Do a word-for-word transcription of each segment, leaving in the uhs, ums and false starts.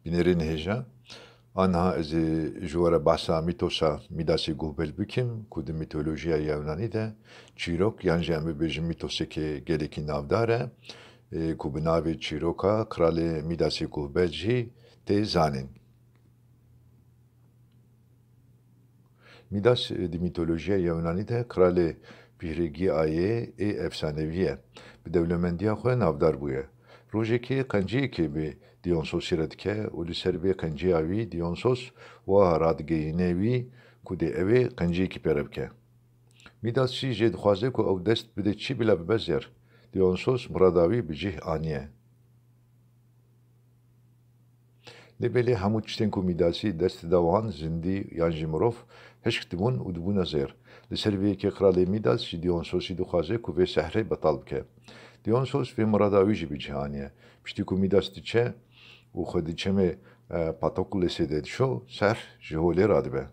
Bînerên hêja, aniha ez ê ji we re behsa mîtosa Mîdasê Guhbel bikim, ku di mîtolojiya Yewnanî de çîrok, yan jî em bibêjin mîtosekê gelekî navdar e, ê, ku bi navê çîroka Kralê Mîdasê Guhbel jî tê zanîn. Mîdas, e, di mîtolojiya Yewnanî de kralê pîhrêgiyayê ê efsanevî ye. Bi dewlemendiya xwe navdar bûye. Rojekê qenciyekê bi Dionysosî re dike û li ser vê qenciya wî Dionysos wiha radigihîne wî ku dê ew ê qenciyekî pere bike. Mîdas jî jê dixwaze ku ew dest bide çi bila bibe zêr. Dionysos mirada wî bi cih aniye. Lê belê hemû tiştên ku Mîdasî dest dida wan, zindî yan jî mirov, hişk dibûn û dibûne zêr. Li ser vê yekê Kralê Mîdas ji Dionysosî dixwaze ku vê sehrê betal bike. Dionysos vê mirada wî jî bi cih aniye. Piştî ku Mîdas diçe û xwe di çemê, e, Patoklesê de dişo, sehr ji holê radibe.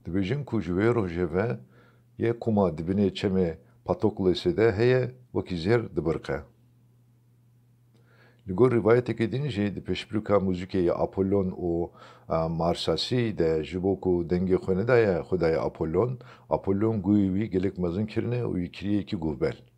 Dibêjin ku ji wê rojê ve yê ku ma di binê çemê Patoklesê de heye, wekî zêr dibiriqe. Li gor rîvayetekê din jî di pêşbirka muzîkê ya Apollon û, e, Marsasî de ji bo ku dengê xwe nedaye xwedayê Apollon, Apollon guhê wî gelek mezin kirine û wî kiriye yekî guhbel.